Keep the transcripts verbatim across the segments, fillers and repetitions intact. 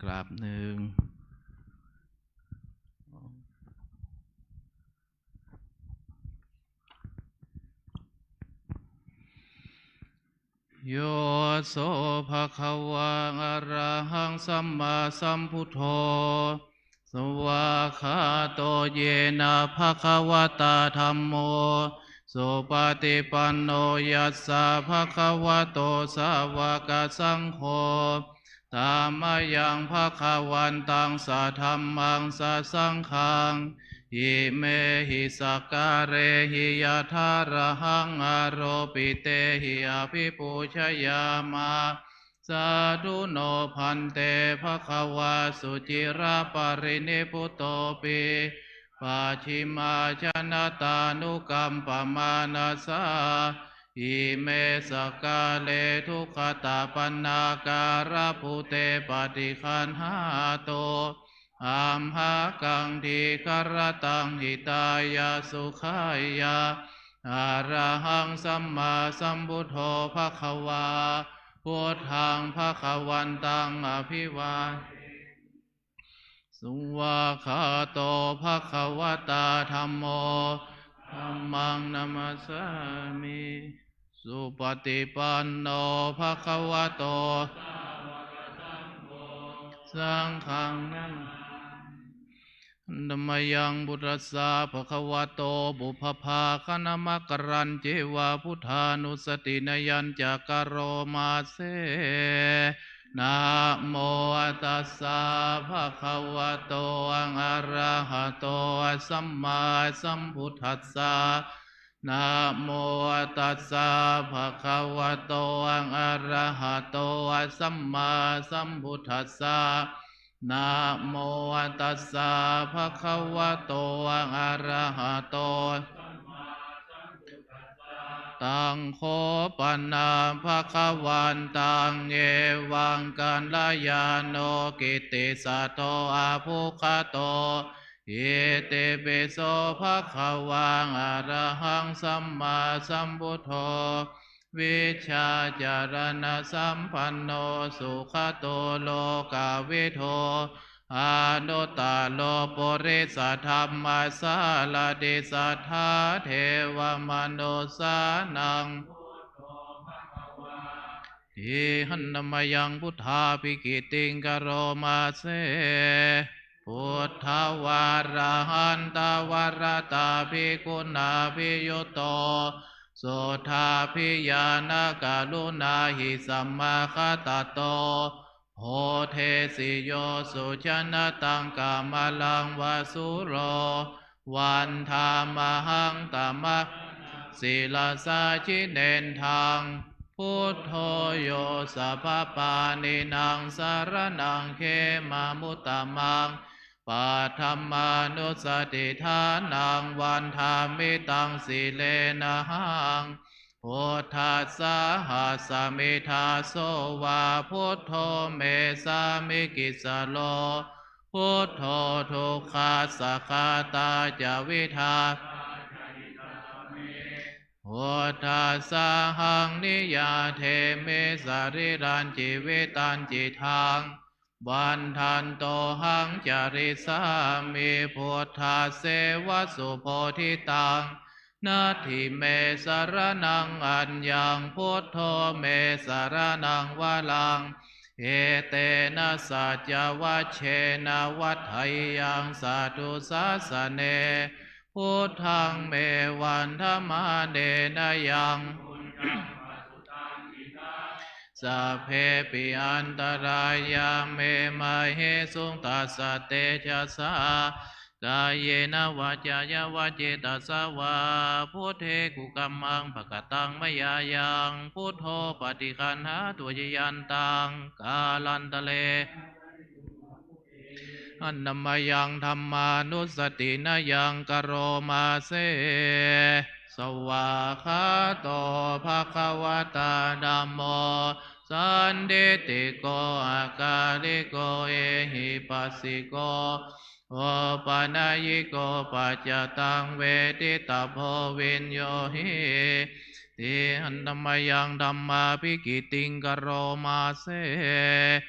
กราบหนึ่ง Yo so bhagavā arahaṃ sammāsambuddho, svākkhāto yena bhagavatā dhammo, supaṭipanno yassa bhagavato sāvakasaṅgho, tammayaṃ bhagavantaṃ sadhammaṃ sasaṅghaṃ, imehi sakkārehi yathārahaṃ āropitehi abhipūjayāma. Sādhu no bhante bhagavā suciraparinibbutopi, pacchimājanatānukampamānasā, ime sakkāre duggatapaṇṇākārabhūte paṭiggaṇhātu, amhākaṃ dīgharattaṃ hitāya sukhāya. Arahaṃ sammāsambuddho bhagavā, buddhaṃ bhagavantaṃ abhivādemi. Svākkhāto bhagavatā dhammo, dhammaṃ namassāmi. Supaṭipanno bhagavato, saṅghaṃ namāmi. Handa mayaṃ buddhassa bhagavato pubbabhāganamakārañceva buddhānussatinayañca karoma se. Namo tassa bhagavato arahato sammāsambuddhassa. Namo tassa bhagavato arahato sammāsambuddhassa. Namo tassa bhagavato arahato. Taṃ kho pana bhagavantaṃ evaṃ kalyāṇo kittisaddo abbhuggato. Itipi so bhagavā arahaṃ sammāsambuddho, vijjācaraṇasampanno sugato lokavidū, anuttaro purisadammasārathi satthā devamanussānaṃ. Handa mayaṃ buddhābhigītiṃ karoma se. Buddhavārahantavarattabhiguṇābhiyutto, suddhābhiñāṇakaruṇāhi samāgatatto, bodhesi yo sujanataṃ kamalaṃ va sūro, vandāmahaṃ tamatthaṃ sirasā jinendaṃ. Buddho yo sabbapāṇīnaṃ saraṇaṃ khemamuttamaṃ, paṭhamānussatiṭṭhānaṃ vandāmi taṃ sirenahaṃ. Buddhassāhasmi dāso va, buddho me sāmikissaro, buddho dukkhassa ghātā ca vidhātā ca hitā ca me. Buddhassāhaṃ niyyādemi sarīrañjīvitañcidaṃ, vandantohaṃ carissāmi buddhasseva subodhitaṃ. Natthi me saraṇaṃ aññaṃ, buddho me saraṇaṃ varaṃ, etena saccavajjena vaḍḍheyyaṃ satthu sāsane. Buddhaṃ me vandamānena yaṃ sabbepi antarāyā me māhesuṃ tassa tejasā. Kāyena vācāya va cetasā vā, buddhe kukammaṃ pakataṃ mayā yaṃ, buddho paṭiggaṇhatu accayantaṃ, kālantare handa mayaṃ dhammānussatinayaṃ karoma se. Svākkhāto bhagavatā dhammo, sandiṭṭhiko akāliko ehipassiko, opanayiko paccattaṃ veditabbo viññūhīti. Handa mayaṃ dhammābhigītiṃ karoma se.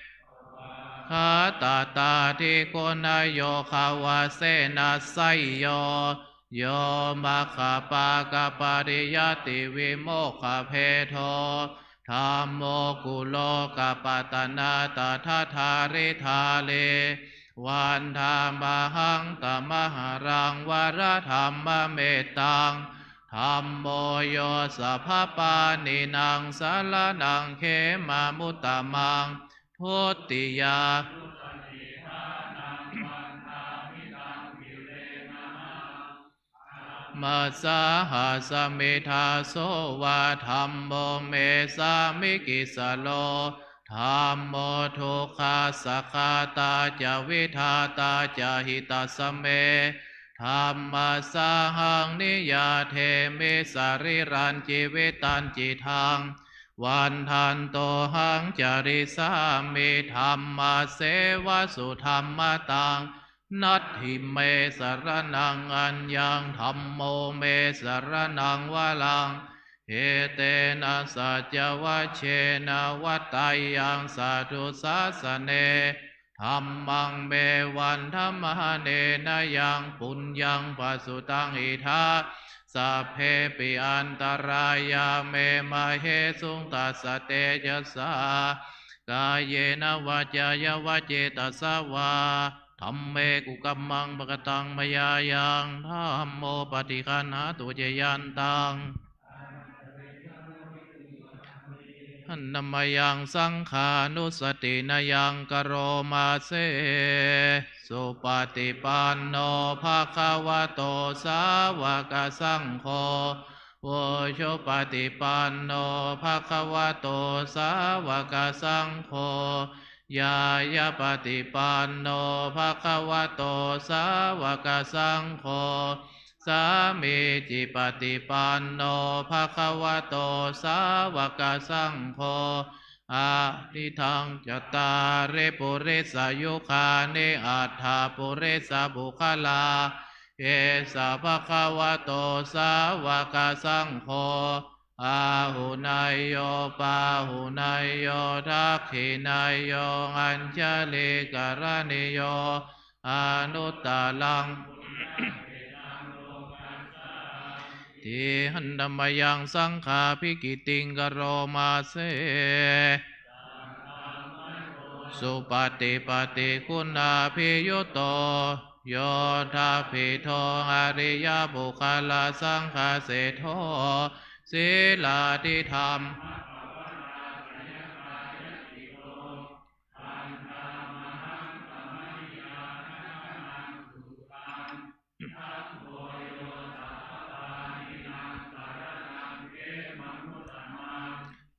Aṭṭhaṭṭhādi guṇayogavasena seyyo, yo maggapākapariyattivimokkhabhedo, dhammo kulokapatanā tadadhāridhārī, vandāmahaṃ tamaharaṃ varadhammamettaṃ. Dhammo yo sabbapāṇīnaṃ saraṇaṃ khemamuttamaṃ. Dutiyā dhammasāhasmi dāso va, dhammo me sāmikissaro. Dhammo dukkhassa ghātā ca vidhātā ca hitassa me. Dhammassāhaṃ niyyādemi sarīrañjīvitañcidaṃ. Vandantohaṃ carissāmi dhammasseva sudhammataṃ. Natthi me saraṇaṃ aññaṃ, dhammo me saraṇaṃ varaṃ. Etena saccavajjena vaḍḍheyyaṃ satthu sāsane. Dhammaṃ me vandamānena yaṃ puññaṃ pasutaṃ idha, sabbepi antarāyā me māhesuṃ tassa tejasā. Kāyena vācāya va cetasā vā, dhamme kukammaṃ pakataṃ mayā yaṃ, dhammo paṭiggaṇhatu accayantaṃ. Handa mayaṃ saṅghānussatinayaṃ karoma se. Supaṭipanno bhagavato sāvakasaṅgho, ujupaṭipanno bhagavato sāvakasaṅgho, ñāyapaṭipanno bhagavato sāvakasaṅgho, sāmīcipaṭipanno bhagavato sāvakasaṅgho, yadidaṃ cattāri purisayugāni aṭṭha purisapuggalā, esa bhagavato sāvakasaṅgho, āhuneyyo pāhuneyyo dakkhiṇeyyo añjalikaraṇīyo anuttaraṃ. Handa mayaṃ saṅghābhigītiṃ karoma se. Supaṭipattiguṇābhiyutto, yoṭṭhabbidho ariyapuggalā saṅghaseṭṭho, sīlādidhamma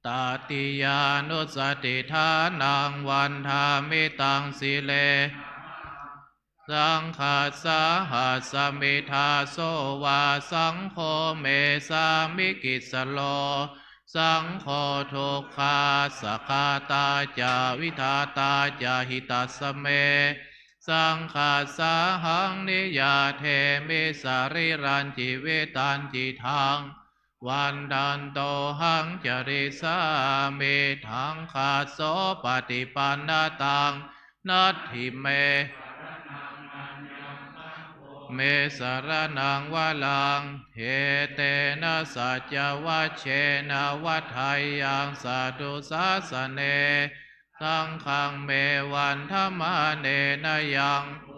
Tatiyānussatiṭṭhānaṃ vandāmi taṃ sirena. Saṅghassāhasmi dāso va, saṅgho me sāmikissaro. Saṅgho dukkhassa ghātā ca vidhātā ca hitassa me. Saṅghassāhaṃ niyyādemi sarīrañjīvitañcidaṃ. Vandantohaṃ carissāmi saṅghassopaṭipannataṃ. Natthi me me saraṇaṃ varaṃ. Etena saccavajjena vaḍḍheyyaṃ satthu sāsane. Saṅghaṃ me vandamānena yaṃ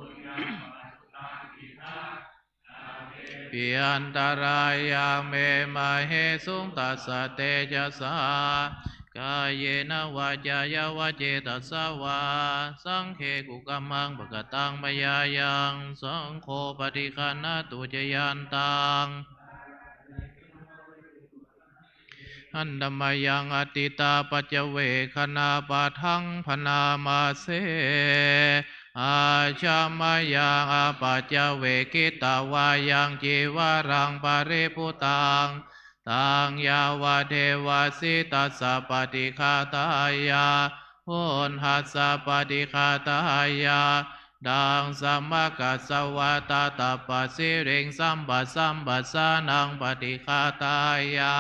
pi antarāyā me māhesuṃ tassa tejasā. Kāyena vācāya va cetasā vā, saṅghe kukammaṃ pakataṃ mayā yaṃ, saṅgho paṭiggaṇhatu accayantaṃ. Handa mayaṃ atītapaccavekkhaṇapāṭhaṃ bhaṇāma se. Ajja mayā apaccavekkhitvā yaṃ cīvaraṃ paribhuttaṃ, taṃ yāvadeva sītassa paṭighātāya, uṇhassa paṭighātāya, ḍaṃsamakasavātātapasiriṃsapasamphassānaṃ paṭighātāya,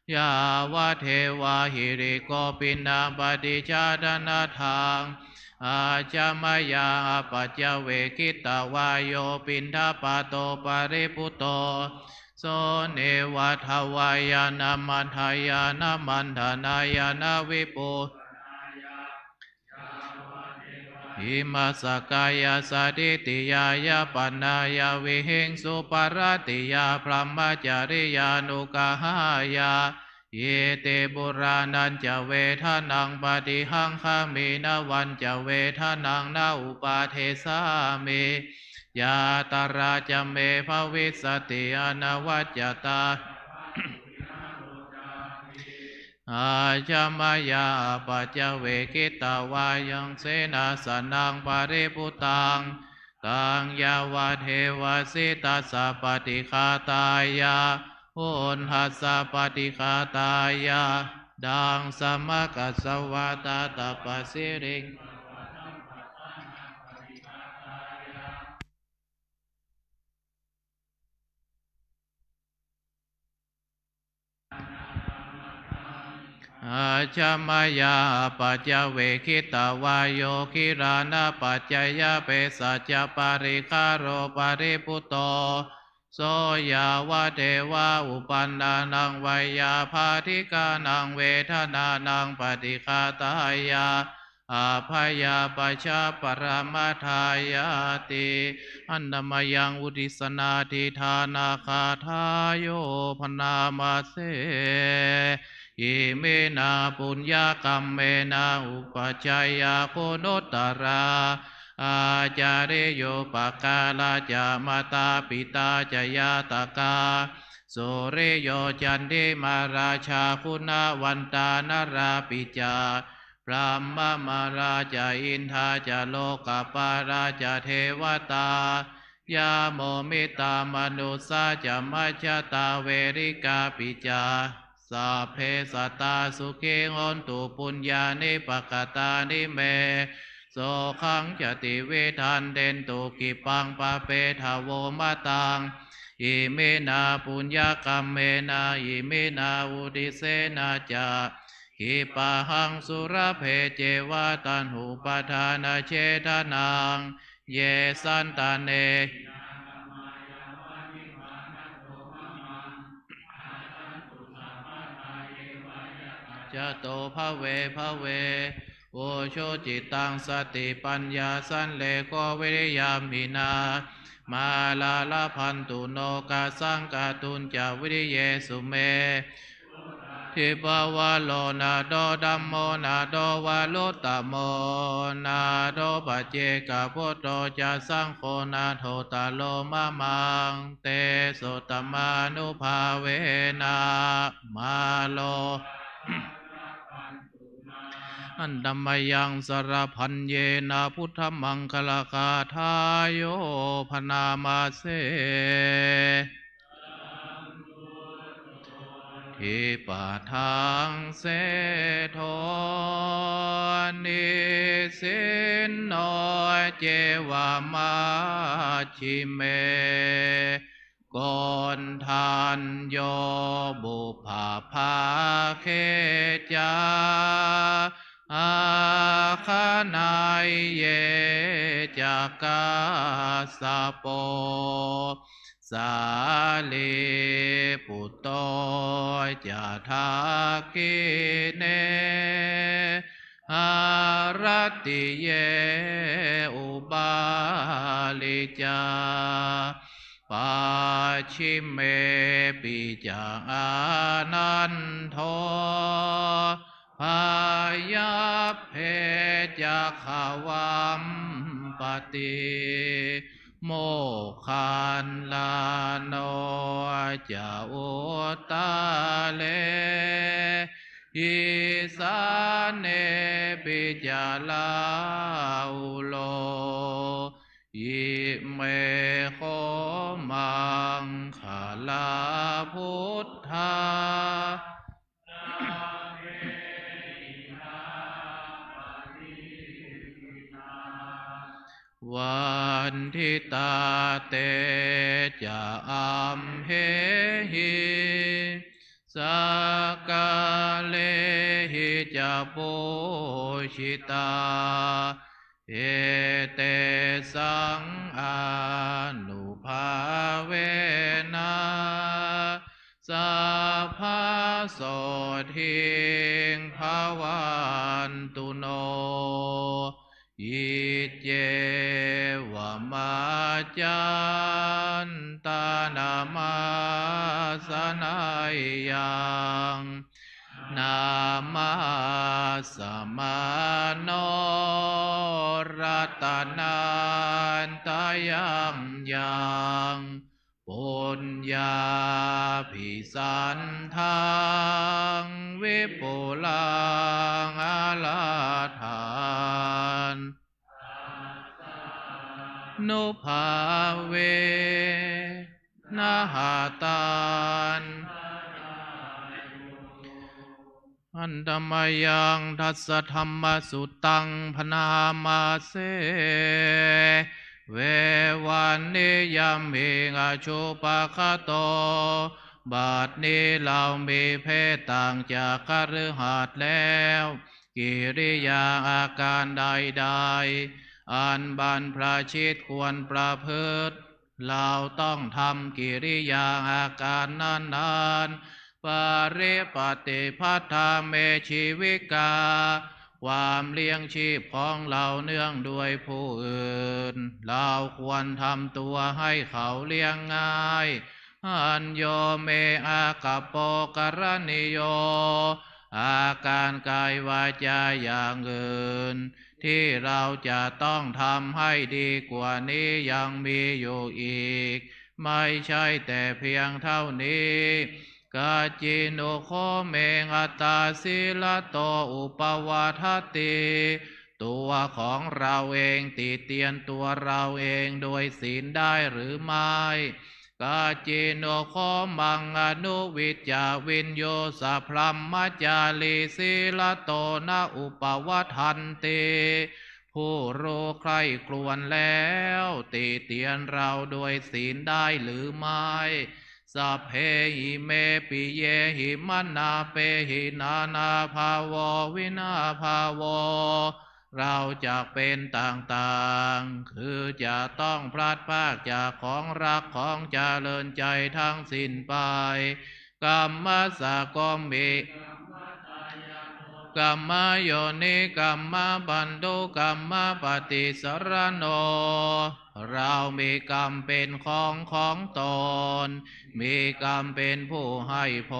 Yāvadeva hirikopinapaṭicchādanatthaṃ ajja mayā apaccavekkhitvā yo piṇḍapāto paribhutto, so neva davāya na madāya na maṇḍanāya na vibhū Imassa kāyassa ṭhitiyā yāpanāya vihiṃsuparatiyā brahmacariyānuggahāya iti purāṇañca vedanaṃ paṭihaṅkhāmi navañca vedanaṃ na uppādessāmi, yātrā ca me bhavissati anavajjatā. Ajja mayā apaccavekkhitvā yaṃ senāsanaṃ paribhuttaṃ, taṃ yāvadeva sītassa paṭighātāya, uṇhassa paṭighātāya, ḍaṃsamakasavātātapasiriṃ Ajja mayā apaccavekkhitvā yo gilānapaccayabhesajjaparikkhāro paribhutto, so yāvadeva uppannānaṃ veyyābādhikānaṃ vedanānaṃ paṭighātāya, abyāpajjhaparamatāyāti. Handa mayaṃ uddissanādhiṭṭhānagāthāyo bhaṇāma se. Iminā puññakammena upajjhāyā guṇuttarā, ācariyūpakārā ca mātā pitā ca ñātakā, suriyo candimā rājā guṇavantā narāpi ca, brahmamārā ca indā ca lokapālā ca devatā, yamo mittā manussā ca majjhattā verikāpi ca, sabbe sattā sukhī hontu puññāni pakatāni me, sokhaṃ ca tividhaṃ dentu khippaṃ pāpetha vomataṃ. Iminā puññakammena iminā uddissena ca khippāhaṃ sulabhe ceva taṇhupādānachedanaṃ, ye santāne jato bhave bhave ujucittaṃ satipaññā sallekho viriyamhinā, mārā labhantu nokāsaṃ kātuñca viriyesu me. Dibhavaro nātho dhammo nātho varuttamo, nātho paccekabuddho ca saṅgho nāthottaro mamaṃ, tesottamānubhāvena māro Handa mayaṃ sarabhaññena buddhamaṅgalagāthāyo bhaṇāma se. Dipadaṃ seṭṭho nisinno ceva majjhime Koṇḍañño pubbabhāge ca āgaṇeyye ca kassapo sārīputto ca dakkhiṇe haratiye upāli ca pacchimepi ca ānando pāyabbe ca gavampati moggallāno ca uttare isānepi ca rāhulo ime kho maṅgalā buddhā vanditā te ca amhehi sakkārehi ca pūjitā, etesaṃ ānubhāvena sabbasotthī bhavantu no. Iccevamattantamadhasanayyaṃ namassamāno ratanattayaṃ yaṃ puññābhisandaṃ vipulaṃ alaṭṭhānubhāvena hatan Handa mayaṃ dasadhammasutaṃ bhaṇāma se. เว วันนี้ ยาม เม อาจุ ปะคะโต บัดนี้เรามีเพศต่างจากคฤหัสถ์แล้ว กิริยาอาการใดๆ อันบรรพชิตควรประพฤติ เราต้องทำกิริยาอาการนั้นๆ ปริปัตติภัทธาเมชีวิกา ความเลี้ยงชีพของเราเนื่องด้วยผู้อื่น เราควรทำตัวให้เขาเลี้ยงง่าย อัญโยเมอากัปโปกรณิโย อาการกายวาจาอย่างอื่น ที่เราจะต้องทำให้ดีกว่านี้ยังมีอยู่อีก ไม่ใช่แต่เพียงเท่านี้ กัจจิโนโคเมอัตตาสีลโตอุปวัทติ ตัวของเราเองติเตียนตัวเราเองโดยศีลได้หรือไม่ กัจจิโนโคมังอนุวิจจาวิญโยสพรหมจารีสีลโตนะอุปวัทันติ ผู้รู้ใคร่ครวญแล้วติเตียนเราโดยศีลได้หรือไม่ สัพเพหิเมปิเยหิมนาเปหินานาภาโววินาภาโว เราจักเป็นต่างๆ คือจะต้องพลัดพรากจากของรักของเจริญใจทั้งสิ้นไป กรรมสสะก็มี กรรมโยนิ กรรมบันธุ กรรมปฏิสรโณ เรามีกรรมเป็นของของตน มีกรรมเป็นผู้ให้ผ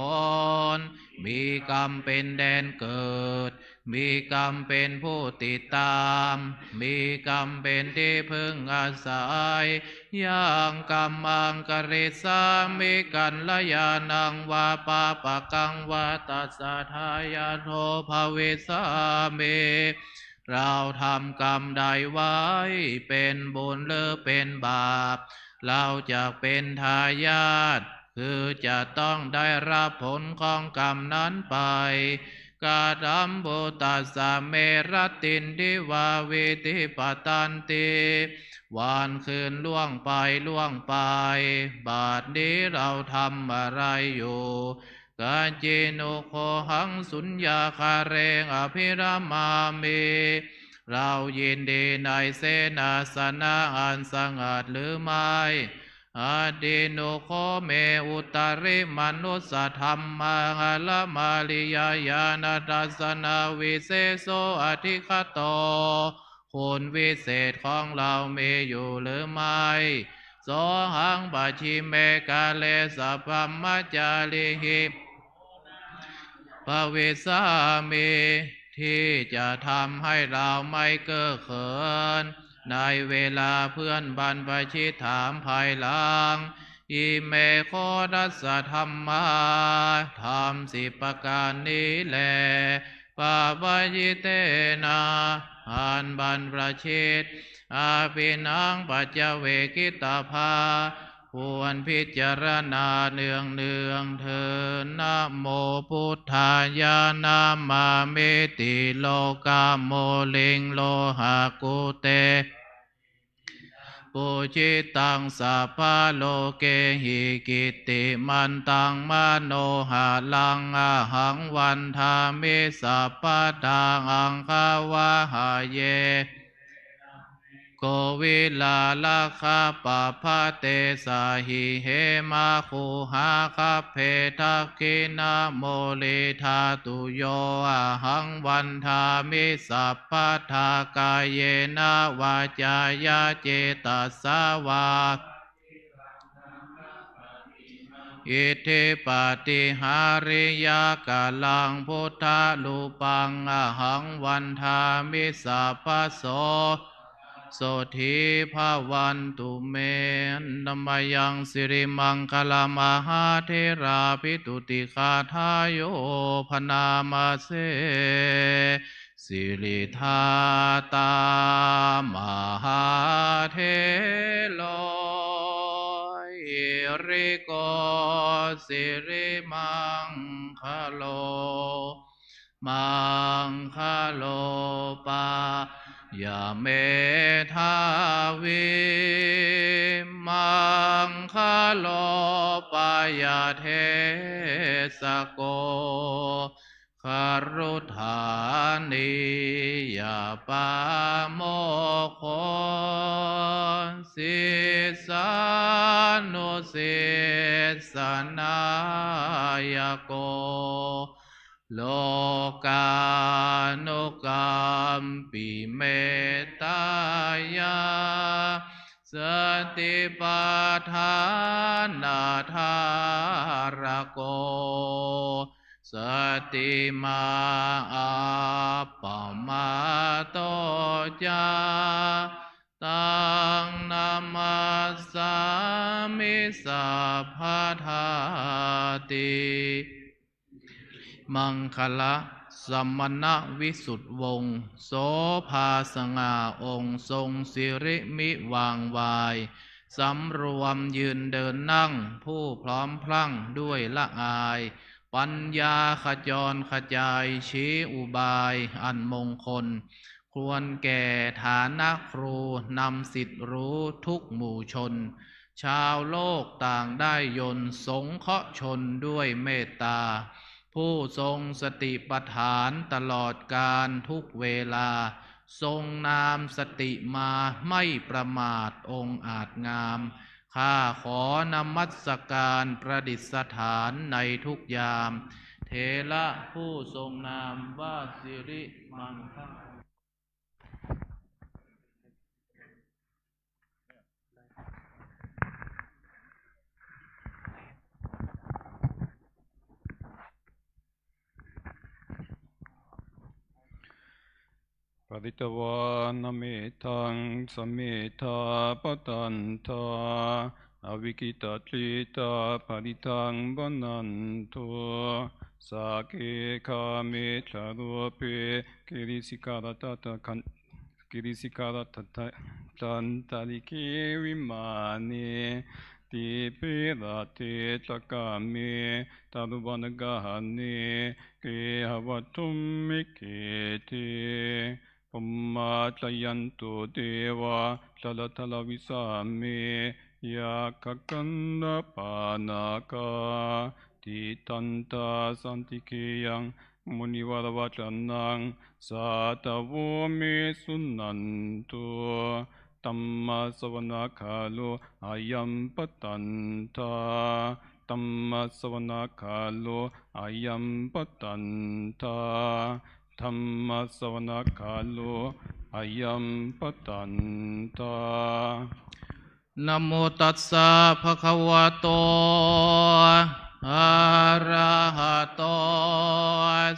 ล มีกรรมเป็นแดนเกิด มีกรรมเป็นผู้ติดตาม มีกรรมเป็นที่พึ่งอาศัย ยังกัมมังกริสสามิ กัลยาณังวาปาปะกังวา ตัสสะทายาโทภวิสสามิ เราทำกรรมใดไว้ เป็นบุญหรือเป็นบาป เราจักเป็นทายาท คือจะต้องได้รับผลของกรรมนั้นไป กะธัมพุตัสสะเม รัตตินทิวา วีธิปตันติ วันคืนล่วงไปล่วงไป บัดนี้เราทำอะไรอยู่ กัจจิโนโคหัง สุญญาคาเรง อภิรมามิ เรายินดีในเสนาสนะอันสงัดหรือไม่ อัตถิโนโคเม อุตตริมนุสสะธัมมัง อรมาริยญาณทัสสนาวิเศโส อธิคโต คุณวิเศษของเรามีอยู่หรือไม่ โสหัง ปัจฉิเมกาเล สัพพมจาริหิ ภวิสสามิ ที่จะทำให้เราไม่เก้อเขิน ในเวลาเพื่อนบรรพชิตถามภายหลัง อิเมโคทัสสะธัมมา ธรรมสิบประการนี้แล ปะปะยิเตนะ อันบรรพชิต อภินัง ปัจจเวกขิตาภา ควรพิจารณาเนืองเนืองๆ เทอญ นะโมพุทธายะ นะมามิติ โลกะมูลิง โลหะกุเต pūjitaṃ sabbalokehi, kittimantaṃ manoharaṃ, ahaṃ vandāmi sabbadā. Aṅgavāhaye kuvelagalakkhapabbate, sahihema guhāgabbe, dakkhiṇamūle dhātuyo, ahaṃ vandāmi sabbadā. Kāyena vācāya cetasā vā, iddhibāti hariyakāraṃ buddharūpaṃ, ahaṃ vandāmi sabbaso sotthī bhavantu me. Handa mayaṃ sirimaṅgalamahatherapiṭutikāthāyo bhaṇāma se. Siridhātā mahāthero, hiriko sirimaṅgalo, maṅgalo pāya medhāvī, maṅgalo pāya desako, garudaṇīyapāmokho, sīsānusisanāyako, lokānukampī mettāya satipaṭṭhānaṭṭhārako, satiman appamāto ca, taṃ namassāmi sabbadā ti. มังคละ สมณวิสุทธิวงศ์ โสภาสง่าองค์ทรงสิริมิวางวาย สำรวมยืนเดินนั่ง ผู้พร้อมพรั่งด้วยละอาย ปัญญาขจรขจายชี้อุบายอันมงคล ควรแก่ฐานะครูนำสิทธิ์รู้ทุกหมู่ชน ชาวโลกต่างได้ยนต์สงเคราะห์ชนด้วยเมตตา ผู้ทรงสติปัฏฐานตลอดกาลทุกเวลา ทรงนามสติมาไม่ประมาทองอาจงาม ข้าขอนมัสการประดิษฐานในทุกยาม เถระผู้ทรงนามว่าสิริมังคละ Pharitvāna mettaṃ samettā bhadantā, avikkhittacittā parittaṃ bhaṇantu. Sagge kāme ca rūpe girisikharataṭṭha- girisikharataṭṭhake vimāne, dīpe raṭṭhe ca gāme taruvanagahane gehavatthumhi khette, bhummā cāyantu devā jalathalavisame yakkhagandhabbanāgā, tiṭṭhantā santike yaṃ munivaravacanaṃ sādhavo me suṇantu. Dhammassavanakālo ayambhadantā. Dhammassavanakālo ayambhadantā. Dhammassavanakālo ayambhadantā. Namo tassa bhagavato arahato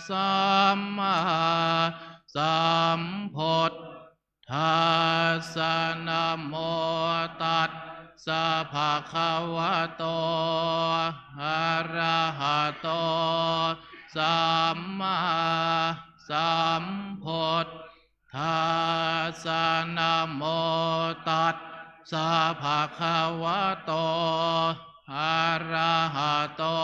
sammāsambuddhassa. Namo tassa bhagavato arahato sammāsambuddhassa. Namo tassa bhagavato arahato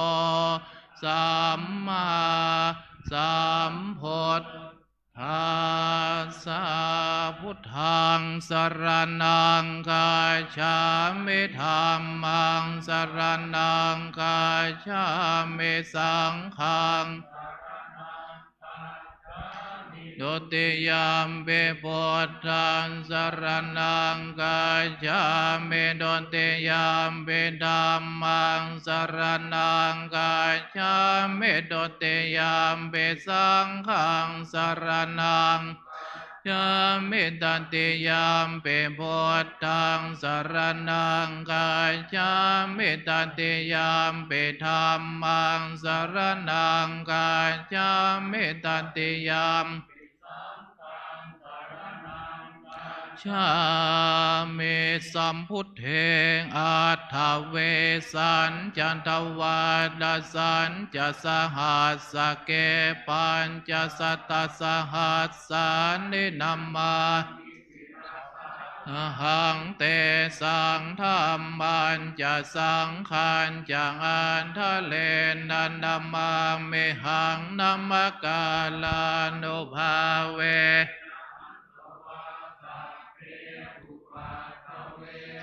sammāsambuddhassa. Buddhaṃ saraṇaṃ gacchāmi. Dhammaṃ saraṇaṃ gacchāmi. Saṅghaṃ Dutiyampi buddhaṃ saraṇaṃ gacchāmi. Dutiyampi dhammaṃ saraṇaṃ gacchāmi. Dutiyampi saṅghaṃ saraṇaṃ gacchāmi. Tatiyampi buddhaṃ saraṇaṃ gacchāmi. Tatiyampi dhammaṃ saraṇaṃ gacchāmi. Tatiyampi gacchāmi. Sambuddhe aṭṭhavīsañca dvādasañca sahassake pañcasatasahassāni namāmi ahaṃ. Tesaṃ dhammañca saṅghañca ādarena namāmihaṃ. Namakārānubhāvena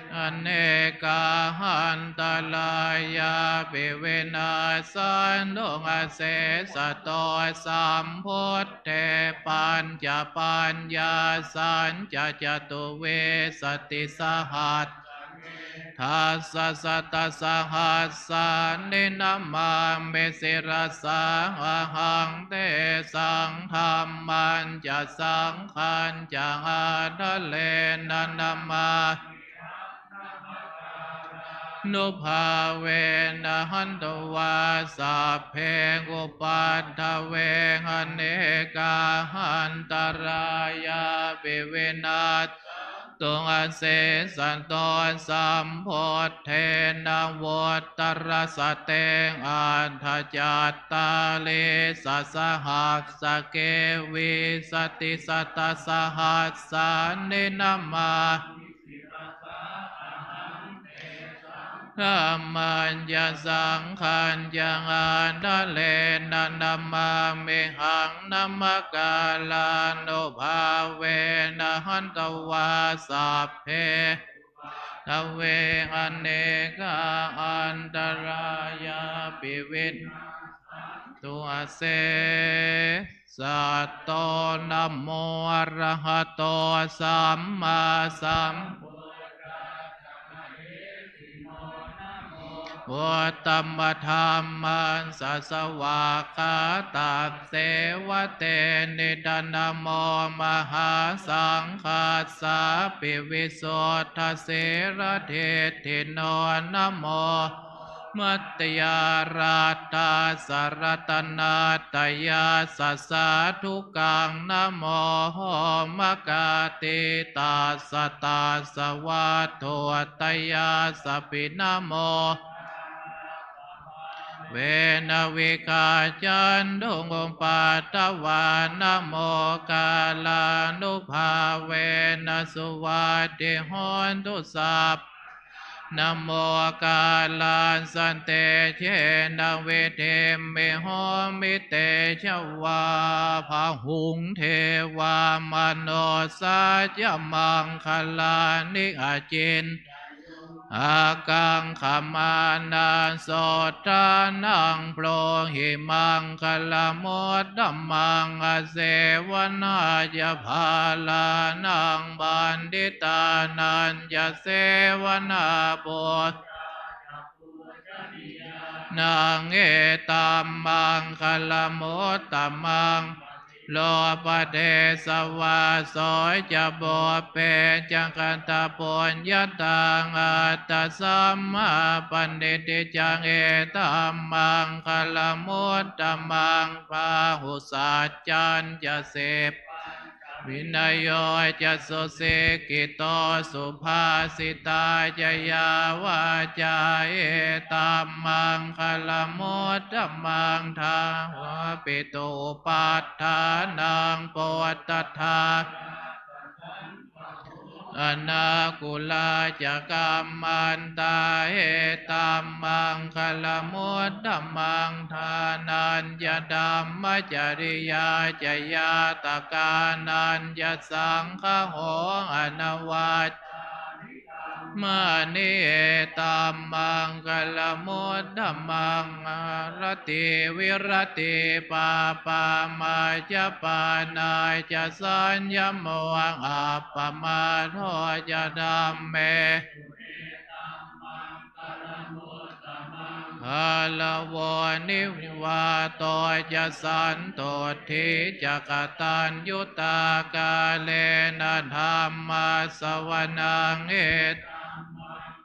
anekā antarāyāpi vinassantu asesato. Sambuddhe pañcapaññāsañca catuvīsatisahassake dasasatasahassāni namāmi sirasā ahaṃ. Tesaṃ dhammañca saṅghañca ādarena namāmihaṃ. Nubhāvena hantvā sabbe upaddave anekā antarāyāpi vinassantu asesato. Sambuddhe navuttarasate aṭṭhacattāḷīsasahassake vīsatisatasahassāni namāmi dhammañca saṅghañca ādarena namāmihaṃ. Namakārānubhāvena hantvā sabbe upaddave anekā antarāyāpi vinassantu ase sato. Namo arahato sammāsambuddhassa mahesino. Namo uttamadhammassa svākkhātasseva tenidha. Namo mahāsaṅghassāpi visuddhasīladiṭṭhino. Namo omātyāraddhassa ratanattayassa sādhukaṃ. Namo omakātītassa tassa vatthuttayassapi. Namo vena vigacchantu upaddavā. Namokārānubhāvena suvatthi hotu sabbaṃ. Namokārassa tejena vidhimhi homi tejavā. Bahū devā manussā ca maṅgalāni acintayuṃ. Ākaṅkhamānā sotthānaṃ brūhi maṅgalamuttamaṃ. Asevanā ca bālānaṃ paṇḍitānañca sevanā pūjā ca pūjanīyānaṃ etammaṅgalamuttamaṃ. Paṭirūpadesavāso ca pubbe ca katapuññatā attasammāpaṇidhi ca etammaṅgalamuttamaṃ. Bāhusaccañca sippañca vinayo ca susikkhito subhāsitā ca yā vācā etammaṅgalamuttamaṃ. Dāvapītupatthānaṃ puttadārassa anākulā ca kammantā, etam maṅgalamuttamaṃ. Dānañca dhammacariyā ca, ñātakānañca saṅgaho, anavajjāni kammāni, etam maṅgalamuttamaṃ. Āratī viratī pāpā, majjapānā ca saññamo, appamādo ca dhammesu, gāravo nivāto ca, santuṭṭhī ca kataññutā, kālena dhammassavanaṃ, etam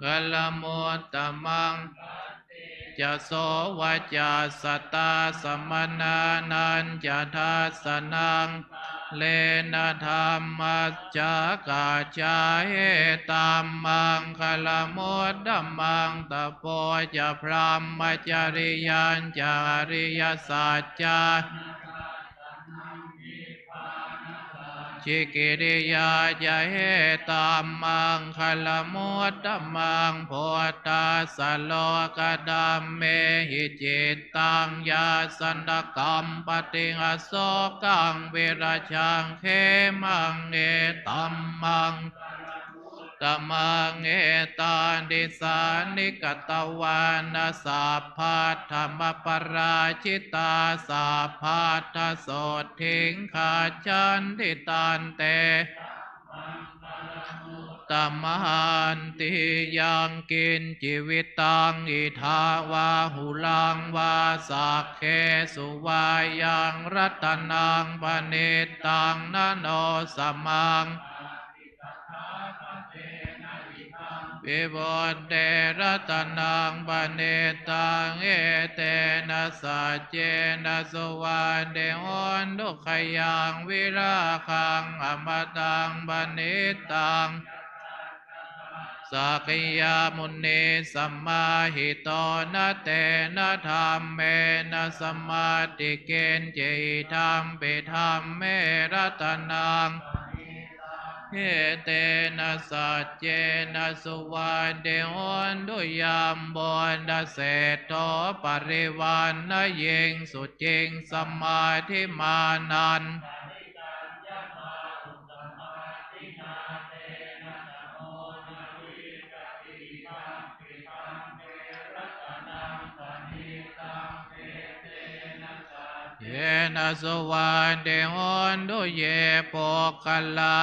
maṅgalamuttamaṃ. Khantī ca sovacassatā, samaṇānañca dassanaṃ, kālena dhammasākacchā, etam maṅgalamuttamaṃ. Tapo ca brahmacariyañca, ariyasaccāna dassanaṃ, nibbānasacchikiriyā ca, etam maṅgalamuttamaṃ. Phuṭṭhassa lokadhammehi, cittaṃ yassa na kampati, asokaṃ virajaṃ khemaṃ, etam maṅgalamuttamaṃ. Etādisāni katvāna, sabbatthamaparājitā, sabbattha sotthiṃ gacchanti, tan te maṅgalamuttamanti. Yaṅkiñci vittaṃ idha vā huraṃ vā, saggesu vā yaṃ ratanaṃ paṇītaṃ, na no samaṃ atthi tathāgatena, idampi buddhe ratanaṃ paṇītaṃ, etena saccena suvatthi hotu. Khayaṃ virāgaṃ amataṃ paṇītaṃ, yadajjhagā sakyamunī samāhito, na tena dhammena samatthi kiñci, idampi dhamme ratanaṃ paṇītaṃ, etena saccena suvatthi hotu. Yambuddhaseṭṭho parivaṇṇayī, suciṃ samādhimānantarikaññamā, uttamaṅgāni nātena samo na vijjati, idampi dhamme ratanaṃ paṇītaṃ, etena saccena suvatthi hotu. Ye puggalā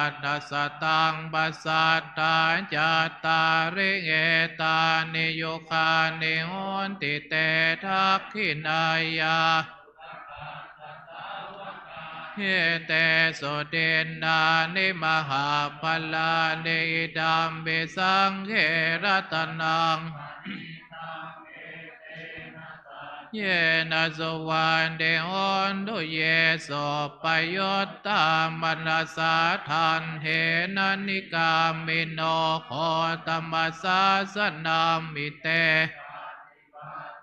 aṭṭhasataṃ pasatthā, cattāri etāni yugāni honti, te dakkhiṇeyyā etesu dinnāni mahapphalāni, idampi saṅghe ratanaṃ yena suvatthi hotu. Ye suppayuttā manasā daḷhena, nikkāmino gotamasāsanamhi, te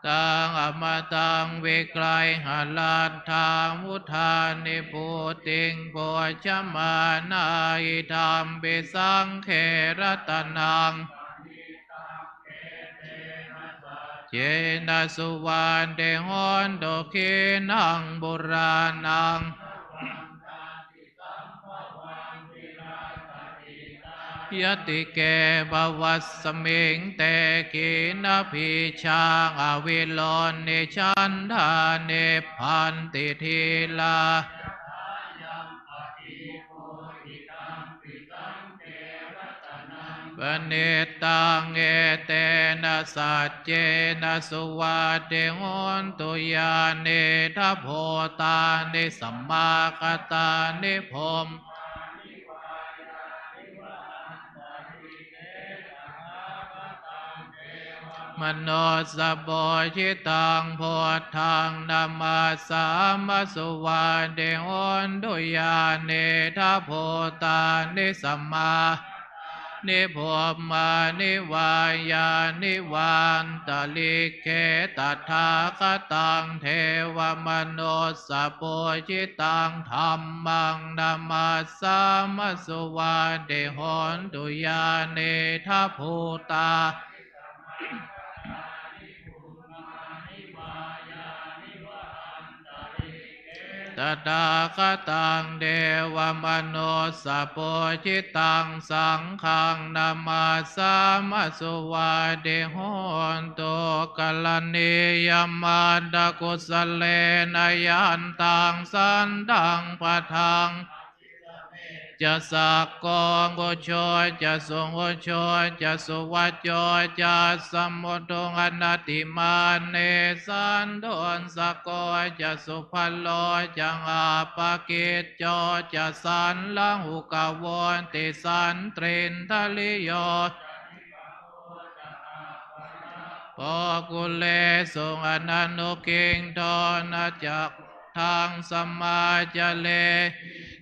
taṃ amataṃ vigayha, laddhā mudhā nibbutiṃ bhuñjamānā, idampi saṅghe ratanaṃ yena suvatthi hotu. Khīṇaṃ purāṇaṃ yati ke bhavasmiṃ, te khīṇabījā aviruḷhichandā, nibbanti dhīrā paṇītaṃ, etena saccena suvatthi hotu. Yānīdha bhūtāni samāgatāni, bhummāni vā yāni va antalikkhe, akāsaṃ devamanussapūjitaṃ, buddhaṃ namassāma suvatthi hotu. Yānīdha bhūtāni samā ni bhummāni vā yāni vā antalikkhe tathāgataṃ devamanussapūjitaṃ dhammaṃ namassāma suvatthi hotu. Yānīdha bhūtā tathāgataṃ devamanussapūjitaṃ saṅghaṃ namassāma suvatthi hotu. Karaṇīyamatthakusalena yantaṃ santaṃ padaṃ ca sakko ujū ca suhujū ca suvaco cassa mudu anatimānī santussako ca subharo ca appakicco ca sallahukavutti santindriyo ca nipako ca appagabbho kulesu ananugiddho. Na ca taṃ samācare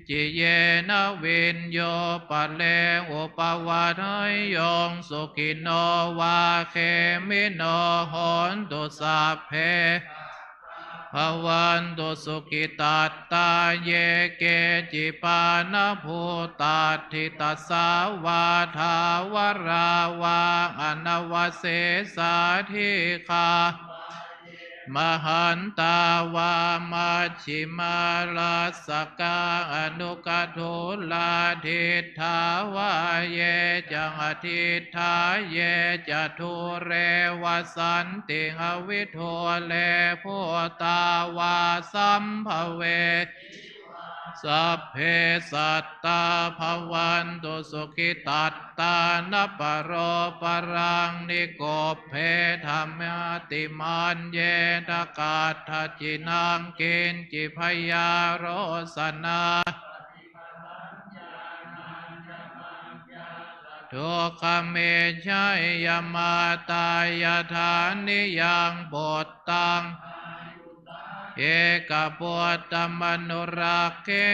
kiñci yena viññū pare upavadeyyuṃ. Sukhino vā khemino hontu sabbe sattā bhavantu sukhitattā. Ye keci pāṇabhūtatthi tasā vā thāvarā vā anavasesā dīghā vā mahantā vā majjhimā rassakā aṇukathūlā diṭṭhā vā ye ca adiṭṭhā ye ca dūre vasanti avidūre bhūtā vā sambhavesī vā sabbe sattā bhavantu sukhitattā. Na paro paraṃ nikubbetha nātimaññetha katthaci naṃ kiñci byārosanā dukkhamiccheyya. Mātā yathā niyaṃ puttaṃ ekaputtamanurakkhe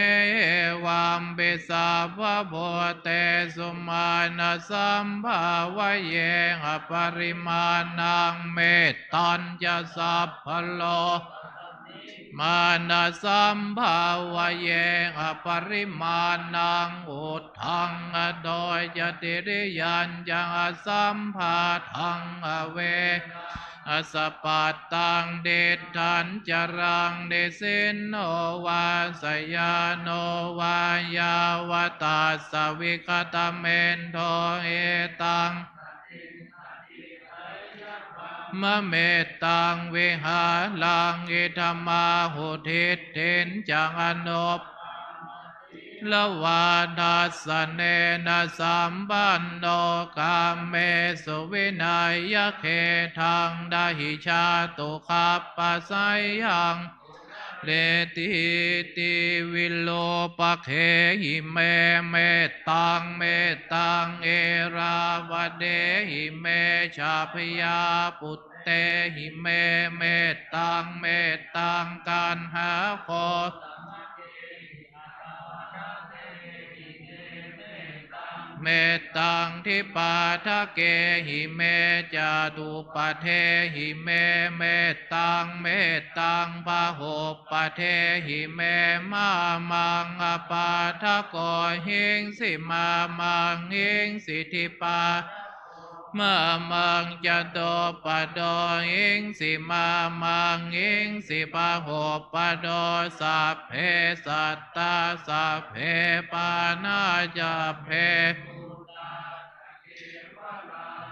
evampi sabbabhūtesu mānasambhāvaye aparimāṇaṃ. Mettañca sabbalokasmiṃ mānasambhāvaye aparimāṇaṃ uddhaṃ adho ca tiriyañca asambādhaṃ averaṃ asapattaṃ. Tiṭṭhañcaraṃ nisinno vā sayāno vā yāvatassa vigatamiddho etaṃ brahmamettaṃ vihāraṃ idhamāhu. Diṭṭhiñca anupagamma sīlavā dassanena sampanno kāmesu vineyya gedhaṃ na hi jātu gabbhaseyyaṃ punaretīti. Virūpakkhehi me mettaṃ mettaṃ erāvatehi me ca byāputtehi me mettaṃ mettaṃ kaṇhako mettaṃ dipādakehi me ca upadehi me mettaṃ mettaṃ bahupadehi me. Mā maṃ apādako hiṃsi mā maṃ hiṃsi dipā mā maṃ catuppado hiṃsi mā maṃ hiṃsi bahuppado. Sabbe sattā sabbe pāṇā sabbe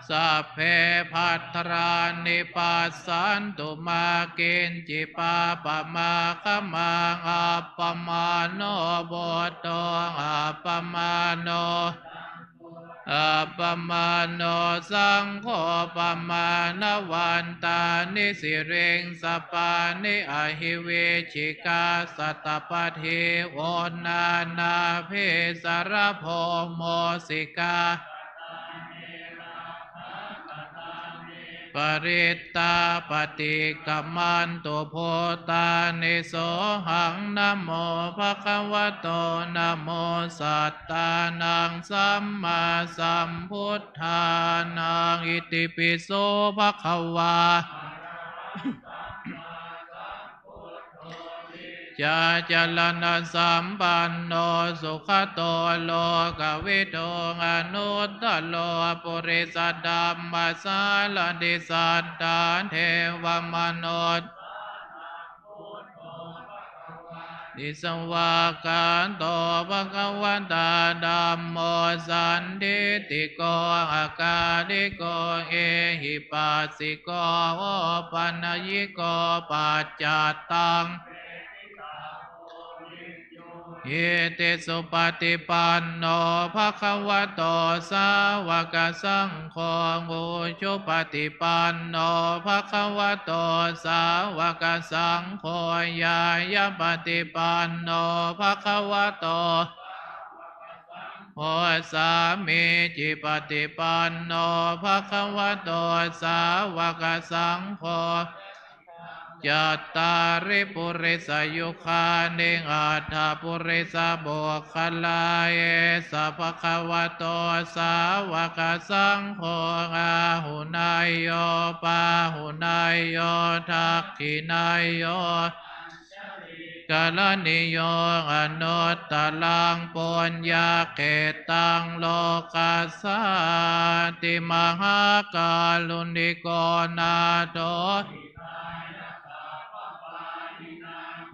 sabbe bhaddharāni passantu mā kiñci pāpamāgamaṃ. Appamāṇo buddho appamāṇo appamāṇo saṅgho pamāṇavantāni siriṃsapāni ahi vicchikā satapadī uṇṇānābhī sarabū mūsikā. parittā paṭikkamantu bhūtāni. Sohaṃ namo bhagavato, namo sattānaṃ sammāsambuddhānaṃ. Itipi so bhagavā cācaraṇasampanno sugato lokavidū anuttaro purisadammasārathi satthā devamanussānaṃ buddho bhagavāti. Svākkhāto bhagavatā dhammo sandiṭṭhiko akāliko ehipassiko opanayiko paccattaṃ veditabbo viññūhīti. Supaṭipanno bhagavato sāvakasaṅgho, ujupaṭipanno bhagavato sāvakasaṅgho, ñāyapaṭipanno bhagavato sāvakasaṅgho, sāmīcipaṭipanno bhagavato sāvakasaṅgho, cattāri purisayugāni aṭṭha purisapuggalā, esa bhagavato sāvakasaṅgho, āhuneyyo pāhuneyyo dakkhiṇeyyo añjalikaraṇīyo anuttaraṃ puññakkhettaṃ lokassāti. Mahākāruṇiko nātho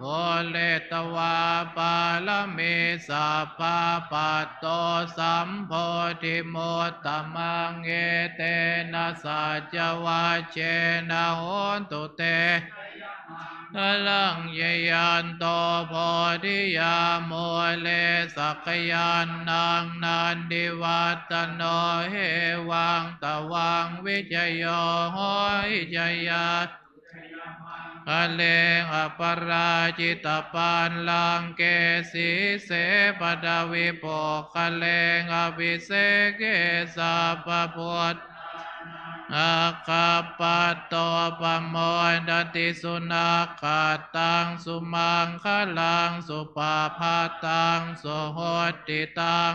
pūretvā pāramī sabbā patto sambodhimuttamaṃ, etena saccavajjena hotu te jayamaṅgalaṃ. Jayanto bodhiyā mūle sakyānaṃ nandivaḍḍhano, evaṃ tvaṃ vijayo hohi jayassu jayamaṅgale. Aparājitapallaṅke sīse paṭhavipokkhare abhiseke sabbabuddhānaṃ aggappatto pamodati. Sunakkhattaṃ sumaṅgalaṃ supabhātaṃ suhuṭṭhitaṃ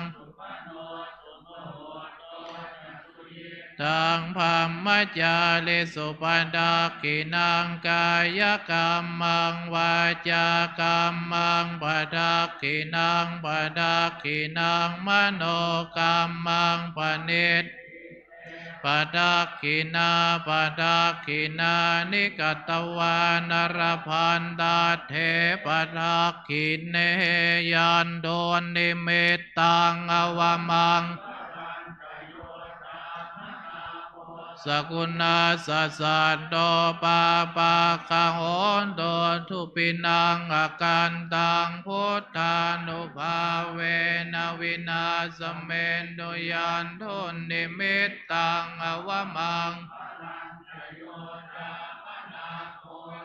taṃ brahmacārisu padakkhiṇaṃ kāyakammaṃ vācākammaṃ padakkhiṇaṃ padakkhiṇaṃ manokammaṃ paṇidhī te padakkhiṇā padakkhiṇāni katvāna labhantatthe padakkhiṇe. Yandunnimittaṃ avamaṅgalañca yo sakuṇassa saddo pāpaggaho dussupinaṃ akantaṃ buddhānubhāvena vināsamentu. Yandunnimittaṃ avamaṅgalañca yo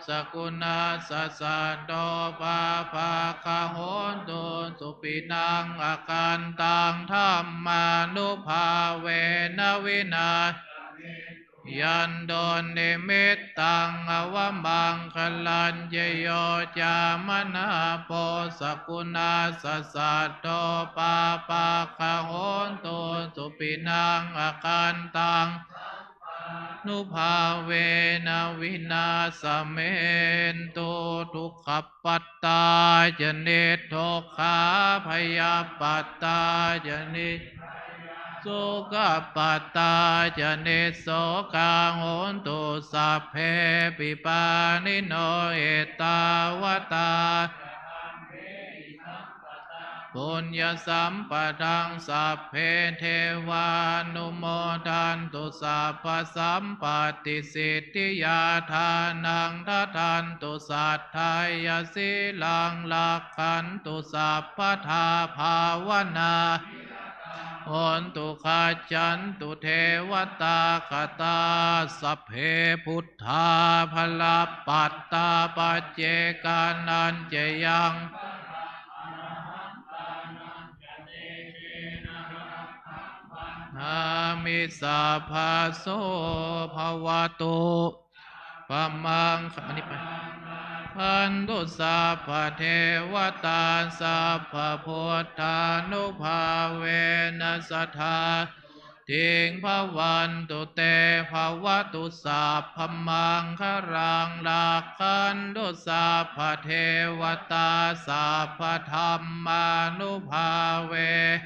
sakuṇassa saddo pāpaggaho dussupinaṃ akantaṃ dhammānubhāvena vināsamentu. Yandunnimittaṃ avamaṅgalañca yo cāmanāpo sakuṇassa saddo pāpaggaho dussupinaṃ akantaṃ dhammānubhāvena vināsamentu. Dukkhappattā ca niddukkhā bhayappattā ca nibbhayā sokappattā ca nissokā hontu sabbepi pāṇino. Ettāvatā ca amhehi sambhataṃ puññasampadaṃ sabbe devānumodantu sabbasampattisiddhiyā. Dānaṃ dadantu saddhāya sīlaṃ rakkhantu sabbadā bhāvanābhiratā hontu gacchantu devatāgatā. Sabbe buddhā balappattā paccekānañca yaṃ balaṃ arahantānañca tejena rakkhaṃ bandhāmi sabbaso bhavatu. Pamaṅ- อันนี้ไป Rakkhantu sabbadevatā, sabbabuddhānubhāvena sadā sotthī bhavantu te. Bhavatu sabbamaṅgalaṃ, rakkhantu sabbadevatā, sabbadhammānubhāve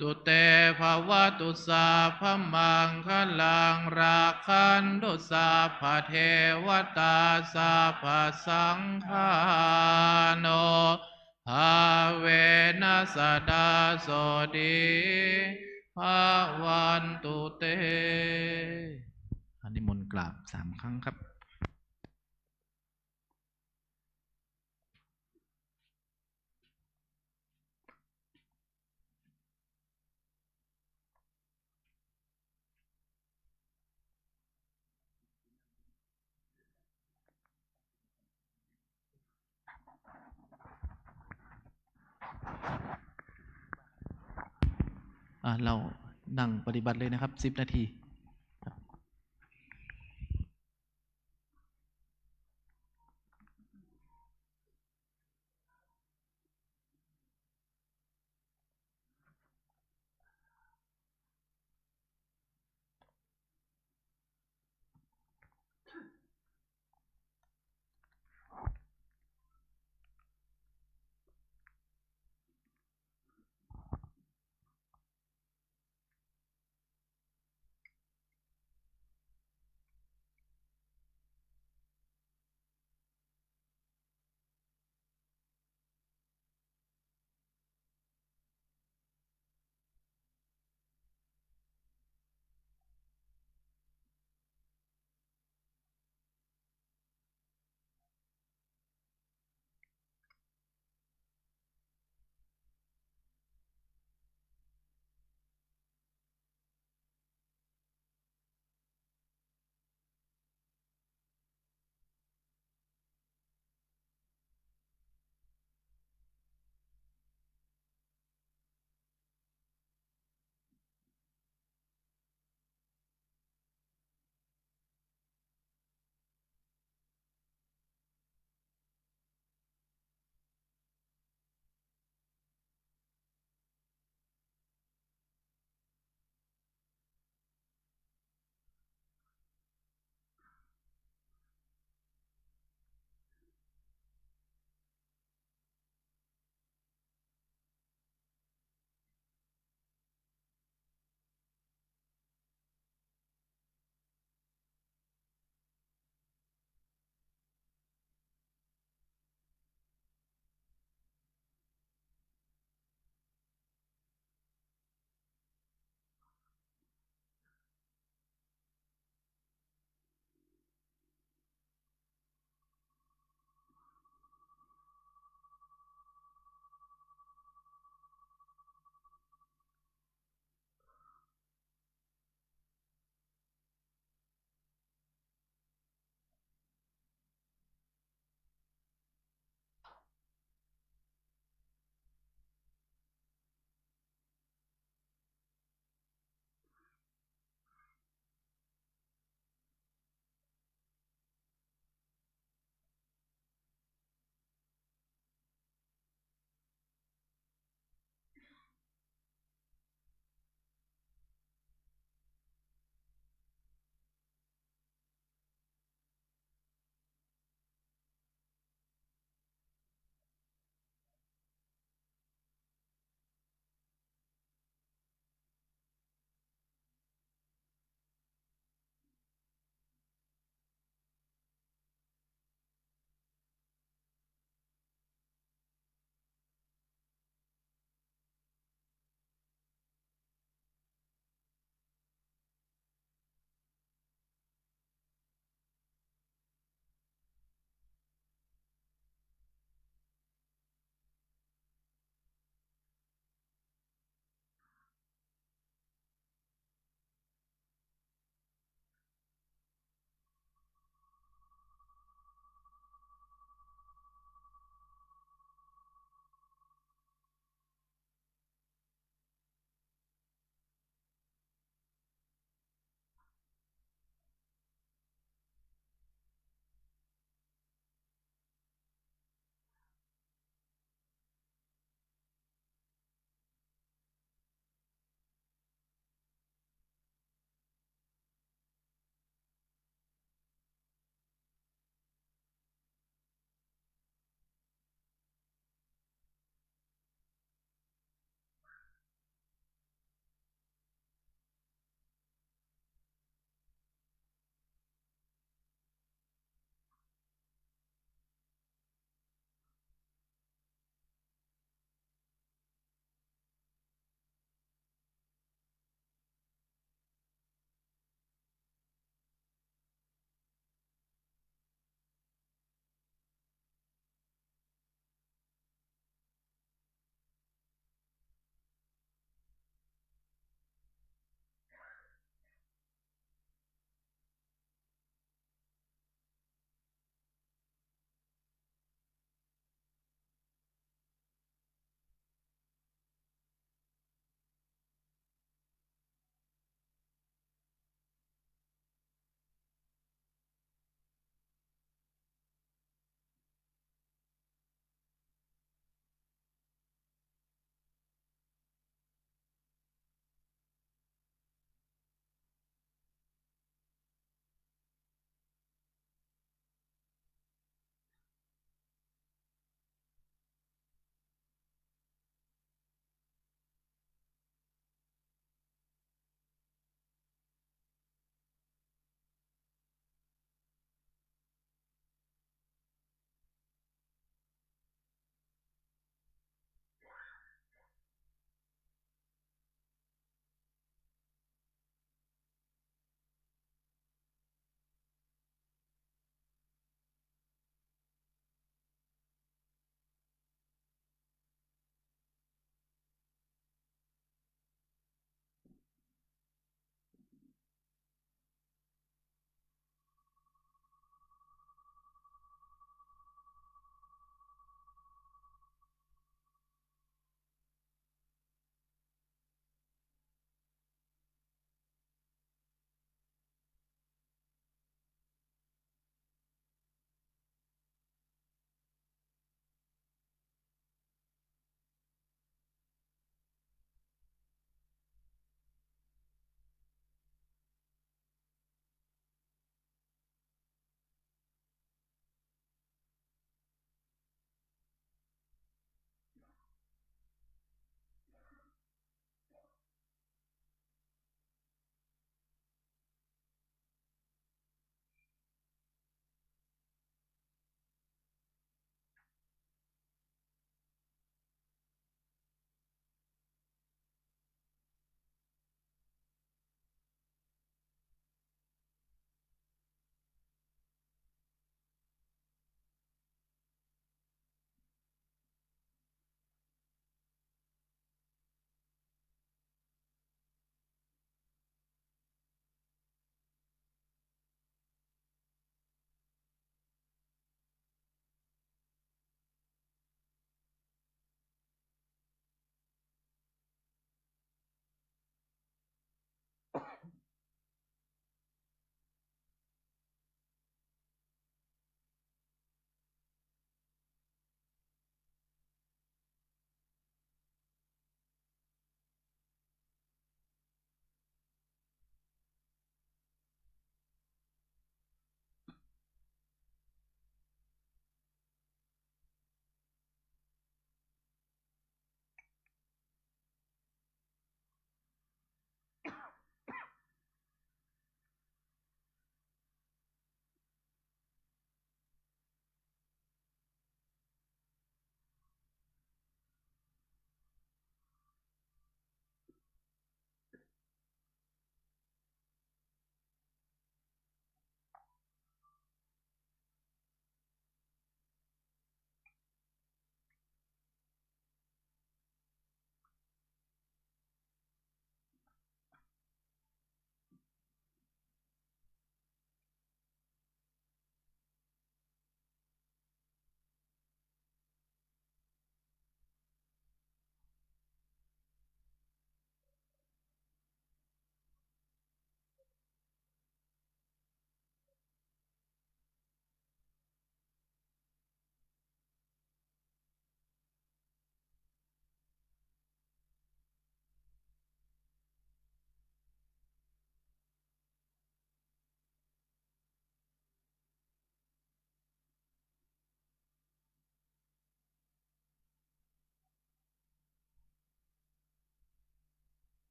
tu te. Bhavatu sabbamaṅgalaṃ, rakkhantu sabbadevatā, sabbasaṅghānubhāvena sadā sotthī bhavantu te. อันนี้มนต์กราบสามครั้งครับ อ่ะ เรานั่งปฏิบัติเลยนะครับ สิบนาที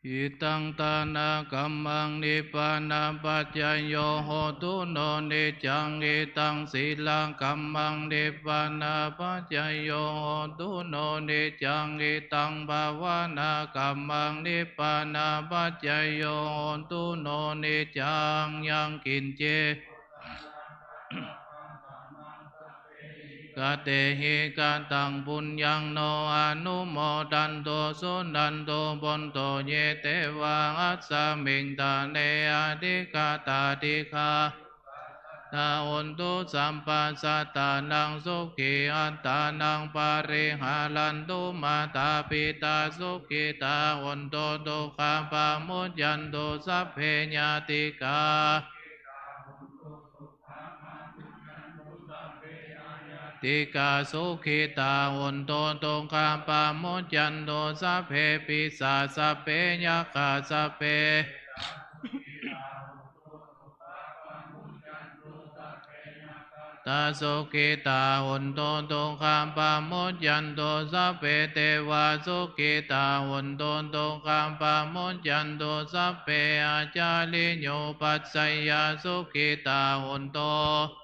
Idaṃ dānakammaṃ nibbānapaccayo hotu no niccaṃ. Idaṃ sīlakammaṃ nibbānapaccayo hotu no niccaṃ. Idaṃ bhāvanākammaṃ nibbānapaccayo hotu no niccaṃ. Yaṃ kiñci katehi kataṃ puññaṃ no anumodantu suṇantu bhonto ye devā asmiṃ ṭhāne adhigatā. Dīghā tā hontu sabbasattānaṃ sukhī attānaṃ pariharantu. Mātā pitā sukhitā hontu dukkhā pamuccantu. Sabbe ñātikā tika sukhitā hontu dukkhā pamuccantu. Sabbe pisā sabbe yakkhā sabbe tā sukhitā hontu dukkhā pamuccantu. Sabbe devā sukhitā hontu dukkhā pamuccantu. Sabbe ācariyupajjhāyā sukhitā hontu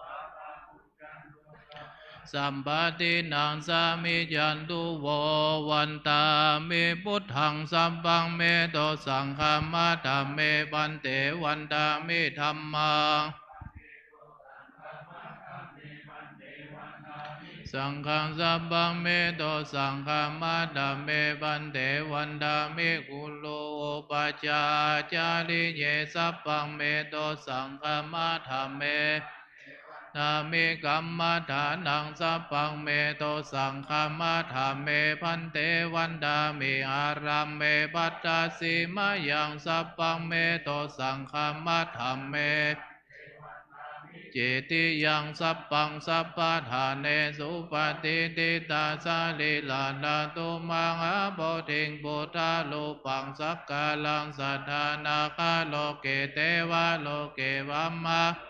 sabbadhanaṃ samijjhantu vo. Vandāmi buddhaṃ sabbaṃ me to saṅghamma dhāme bhante. Vandāmi dhammaṃ saṅghaṃ sabbaṃ me to saṅghamma dhāme bhante. Vandāmi guru upajjhāyācariye sabbaṃ me to saṅghamma dhāme. Vandāmi kammaṭṭhānaṃ sabbaṃ me to saṅghamma dhāme bhante. Vandāmi ārāme bhaddasīmayaṃ sabbaṃ me to saṅghamma dhāme cetiyaṃ sabbaṃ sabbaṭṭhānesu patiṭṭhitā sarīrā dhātu mahābodhiṃ buddharūpaṃ sakkāraṃ sadā nāgaloke devaloke brahma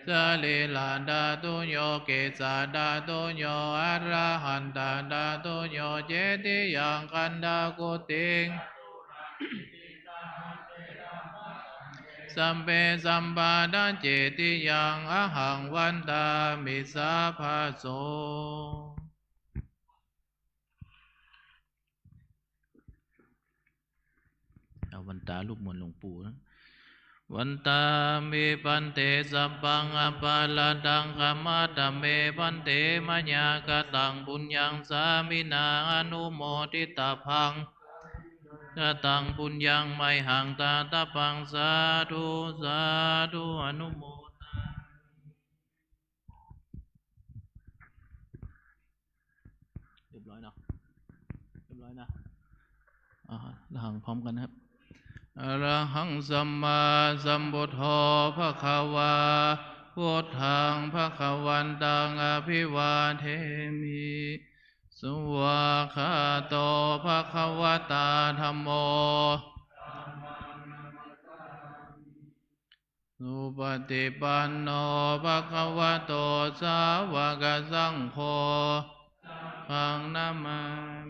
sarīradhātuyo kesadhātuyo arahatadhātuyo cetiyaṃ gandhakuṭiṃ sabbe sabbaṭṭhacetiyaṃ ahaṃ vandāmi sabbaso. เอาวันตาลูกมนต์หลวงปู่นะ Vandāmi bhante sabbaṃ aparādhaṃ khamatha me bhante, mayā kataṃ puññaṃ sāminā anumoditabbaṃ, kataṃ puññaṃ mayhaṃ dātabbaṃ, sādhu sādhu anumodāmi. เรียบร้อยเนาะ เรียบร้อยนะ อ่า อรหังพร้อมกันนะครับ Arahaṃ sammāsambuddho bhagavā, buddhaṃ bhagavantaṃ abhivādemi. Svākkhāto bhagavatā dhammo, supaṭipanno bhagavato sāvakasaṅgho, saṅghaṃ namāmi.